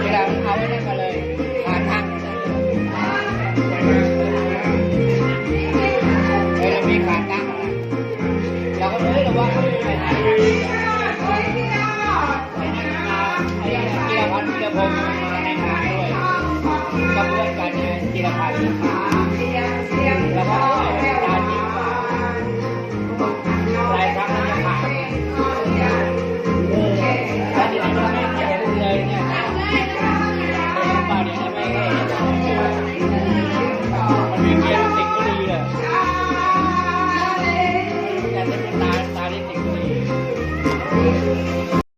ເວລາມັນເອົາໄວ້ນັ້ນກໍເລີຍ ຂາຕັ້ງ ເວລາມີຂາຕັ້ງ ເຮົາກໍເລີຍລະວັງ ໄປນັ່ງ ໄປນັ່ງ ໄປນັ່ງ ໄປນັ່ງ ໄປນັ່ງ ໄປນັ່ງ ກິລະພັນ ກິລະພົງ ມາໃນງານດ້ວຍ ກັບເພື່ອນກັນ ກິລະພັນ.